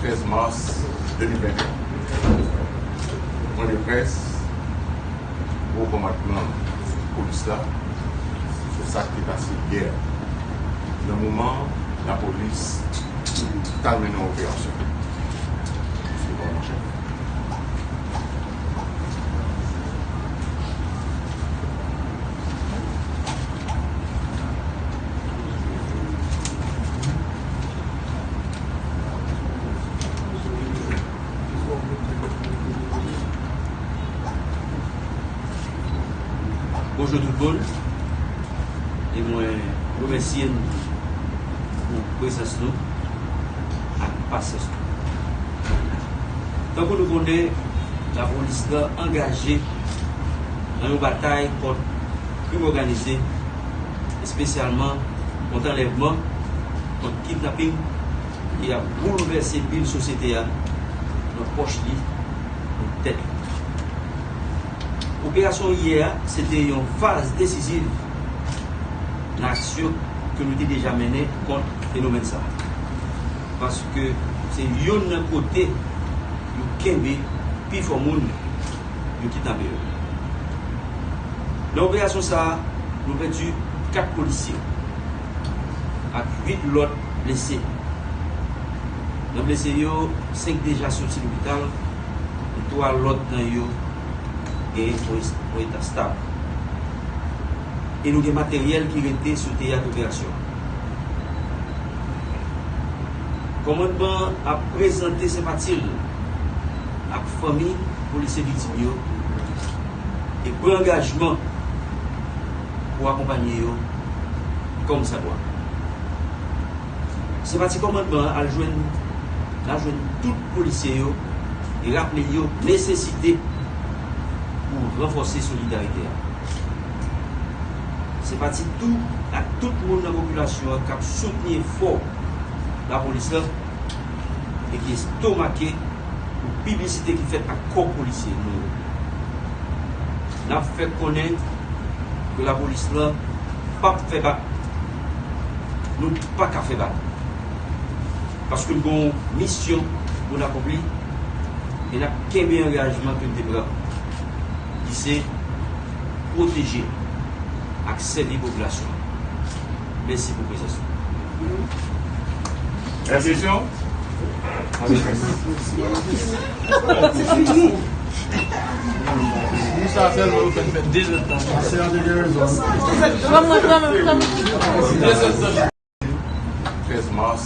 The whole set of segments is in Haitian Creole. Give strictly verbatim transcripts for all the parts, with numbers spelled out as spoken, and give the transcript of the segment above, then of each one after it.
Trèz mas de mil venteyen. Pwen de près, wo kòmandman polis la, sou sa k te pase yè. Nan moman lapolis t al mennen yon operasyon. Sou kòmandan chèf. Bonjou tout moun, e mwen remèsye n pou prezans nou ak pasyans nou. Tankou nou konnen, lapolis la angaje nan yon batay kont krim òganize, espesyalman kont anlèvman, kont kidnaping, ki ap boulvèse bil sosyete a nan pòch li, nan tèt li. Operasyon yè a, se te yon faz desiziv nan aksyon ke nou te deja mennen kont fenomèn sa a. Paske se youn nan kote yo kenbe pifò moun, yo kidnape yo. Nan operasyon sa a, nou pèdi kat polisye ak uit lòt blese. Nan blese yo, senk deja soti lopital, e twa lòt nan yo genyen yon es-, yon eta stab. E nou gen materyèl ki rete sou teyat operasyon an. Kòmandman an ap prezante senpati l ak fanmi polisye viktim yo e pran angajman pou akonpanye yo kòmsadwa. Senpati kòmandman an al jwenn, al jwenn tout polisye yo e raple yo nesesite pou ranfòse solidarite a. Senpati tou ak tout moun nan popilasyon an k ap soutni efò lapolis la e ki estomake pou piblisite ki fèt ak kò polisye nou yo. N ap fè konnen ke lapolis la p ap fè bak. Nou pa ka fè bak. Paske n gen yon misyon pou n akonpli e n ap kenbe angajman ke n te pran, ki se pwoteje ak sèvi popilasyon an. Mèsi pou prezans nou. Lòt kesyon? Pou sa sèlman, yo fè n fè de zèdtan. Pran mwen, pran mwen, pran mwen. De zèdtan. Trèz mas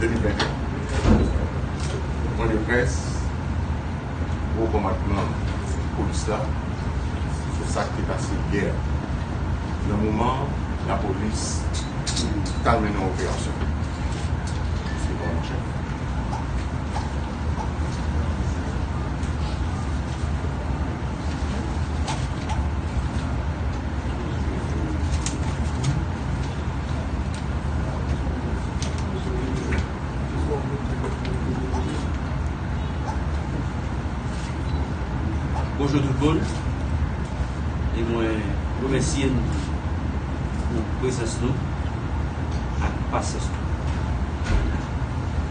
de mil venteyen. Pwen de près, wo kòmandman polis la, sou sa k te pase yè. Nan moman lapolis t al mennen yon operasyon. Se kòmandan chèf. Bonjou tout moun. E mwen remèsye n pou prezans nou ak pasyans nou.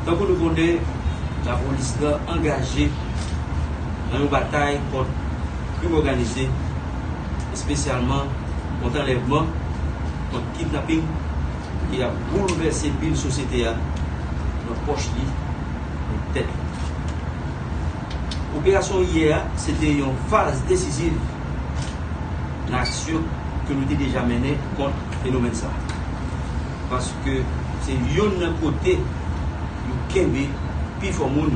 Tankou nou konnen, lapolis la angaje nan yon batay kont krim òganize, espesyalman kont anlèvman, kont kidnaping, ki ap boulvèse bil sosyete a nan pòch li, nan tèt li. Operasyon yè a, se te yon faz desiziv nan aksyon ke nou te deja mennen kont fenomèn sa a. Paske se youn nan kote yo kenbe pifò moun,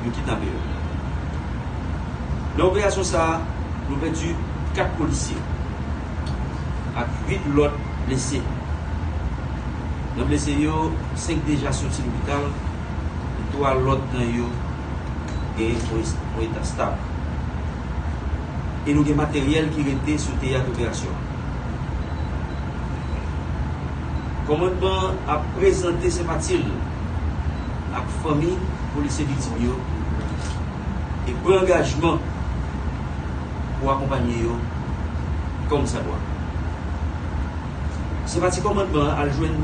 yo kidnape yo. Nan operasyon sa a, nou pèdi kat polisye ak uit lòt blese. Nan blese yo, senk deja soti lopital, e twa lòt nan yo genyen yon es-, yon eta stab. E nou gen materyèl ki rete sou teyat operasyon an. Kòmandman an ap prezante senpati l ak fanmi polisye viktim yo e pran angajman pou akonpanye yo kòmsadwa. Senpati kòmandman an al jwenn,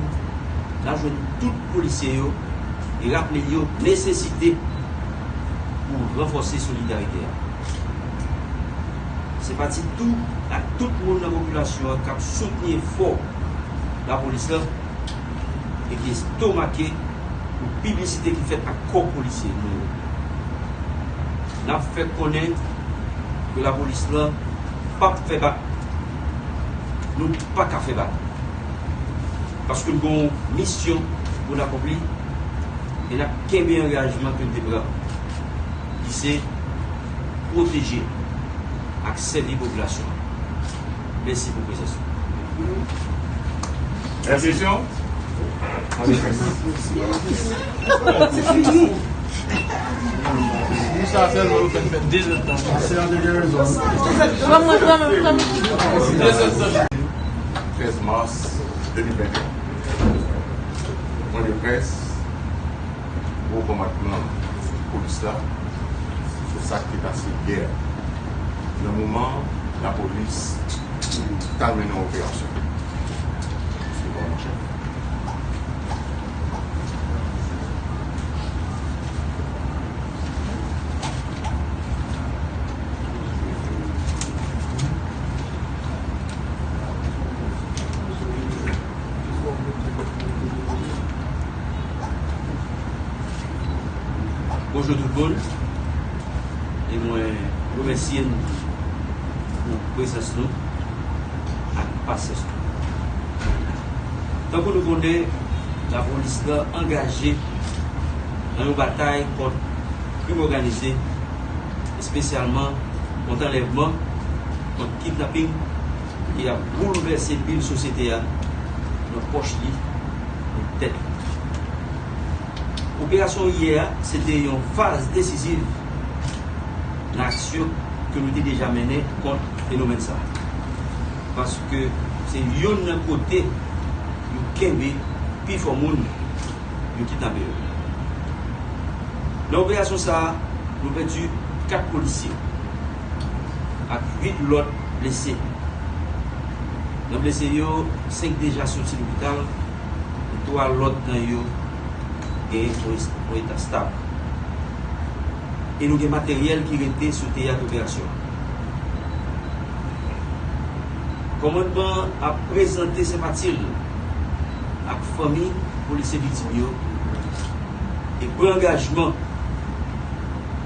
al jwenn tout polisye yo e raple yo nesesite pou ranfòse solidarite a. Senpati tou ak tout moun nan popilasyon an k ap soutni efò lapolis la e ki estomake pou piblisite ki fèt ak kò polisye nou yo. N ap fè konnen ke lapolis la p ap fè bak. Nou pa ka fè bak. Paske n gen yon misyon pou n akonpli e n ap kenbe angajman ke n te pran, ki se pwoteje ak sèvi popilasyon an. Mèsi pou prezans nou. Mèsi. Sa sèlman yo fè n fè de zè tan. Trèz mas de mil venteyen. Pwen de près, wo kòmandman polis la sou sa k te pase yè, nan moman lapolis t al mennen yon operasyon. Monchè. Bonjou tout moun. E mwen remèsye n pou prezans nou ak pasyans nou. Tankou nou konnen, lapolis la angaje nan yon batay kont krim òganize, espesyalman kont anlèvman, kont kidnaping, ki ap boulvèse bil sosyete a nan pòch li, nan tèt li. Operasyon yè a, se te yon faz desiziv nan aksyon ke nou te deja mennen kont fenomèn sa a. Paske se youn nan kote yo kenbe pifò moun yo kidnape yo. Nan operasyon sa a, nou pèdi kat polisye ak uit lòt blese. Nan blese yo, senk deja soti lopital, e twa lòt nan yo gen yon es-, yon eta stab. E nou gen materyèl ki rete sou teyat operasyon an. Kòmandman an ap prezante senpati l ak fanmi polisye viktim yo e pran angajman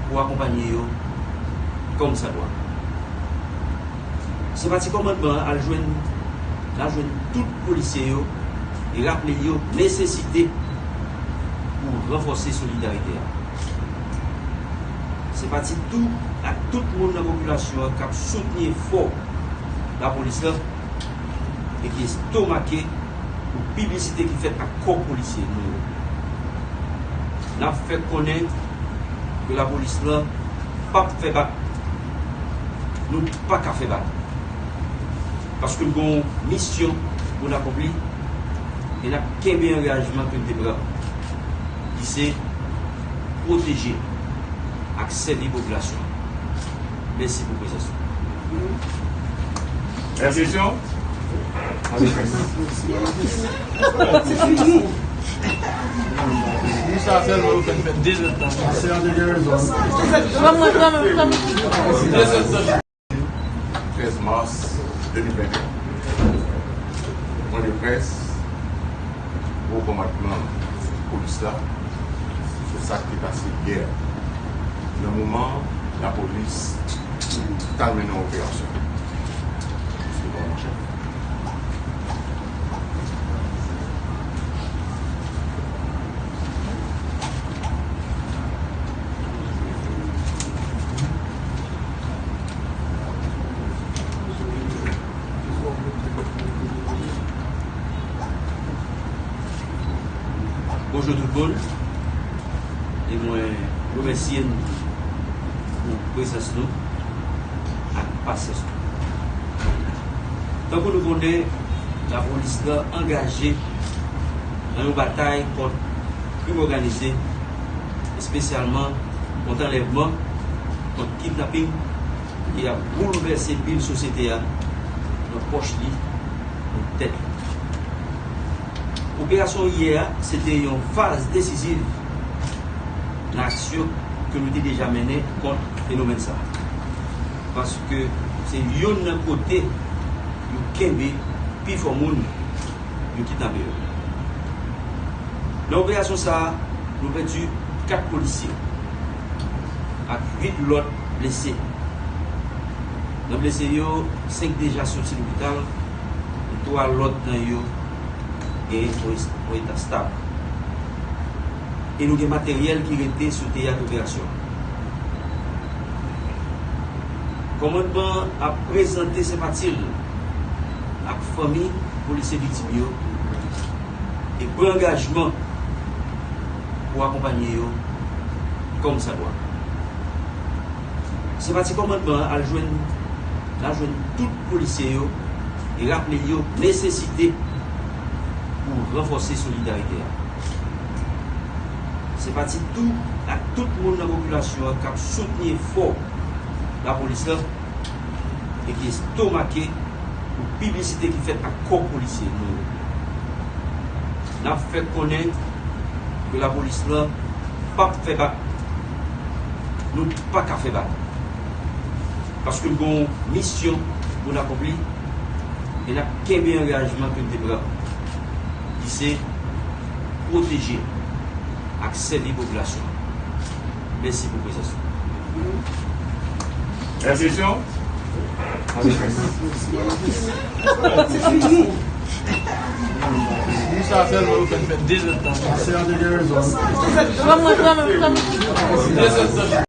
pou akonpanye yo kòmsadwa. Senpati kòmandman an al jwenn, al jwenn tout polisye yo e raple yo nesesite pou ranfòse solidarite a. Senpati tou ak tout moun nan popilasyon an k ap soutni efò lapolis la e ki estomake pou piblisite ki fèt ak kò polisye nou yo. N ap fè konnen ke lapolis la p ap fè bak. Nou pa ka fè bak. Paske n gen yon misyon pou n akonpli e n ap kenbe angajman ke n te pran, ki se pwoteje ak sèvi popilasyon an. Mèsi pou prezans nou. Mèsi. Sa sèlman yo fè n fè de zè tan. De zè tan. Trèz mas de mil venteyen. Pwen de près, wo kòmandman polis la sou sa k te pase yè, nan moman lapolis t al mennen yon operasyon. Se bon, monchè. Bonjou tout moun. E mwen remèsye n pou prezans nou ak pasyans nou. Tankou nou konnen, lapolis la angaje nan yon batay kont krim òganize, espesyalman kont anlèvman, kont kidnaping, e ap boulvèse bil sosyete a nan pòch li, nan tèt li. Operasyon yè a, se te yon faz desiziv Nan aksyon ke nou te deja mennen kont fenomèn sa a. Paske se youn nan kote yo kenbe pifò moun yo kidnape yo. Nan operasyon sa a, nou pèdi kat polisye ak uit lòt blese. Nan blese yo, senk deja soti lopital, e twa lòt nan yo gen yon es-, yon eta stab. E nou gen materyèl ki rete sou teyat operasyon. Kòmandman an ap prezante senpati l ak fanmi polisye viktim yo e pran angajman pou akonpanye yo kòmsadwa. Senpati kòmandman an al jwenn, al jwenn tout polisye yo e raple yo nesesite pou ranfòse solidarite a. Senpati tou ak tout moun nan popilasyon an k ap soutni efò lapolis la e ki estomake pou piblisite ki fèt ak kò polisye nou yo. N ap fè konnen ke lapolis lan p ap fè bak. Nou pa ka fè bak. Paske n gen yon misyon pou n akonpli e n ap kenbe angajman ke n te pran, ki se pwoteje ak sèvi popilasyon an. Mèsi pou prezans nou. Lòt kesyon? Pou sa sèlman, yo fè n fè de zèdtan. Pran mwen, pran mwen, pran mwen. De zèdtan.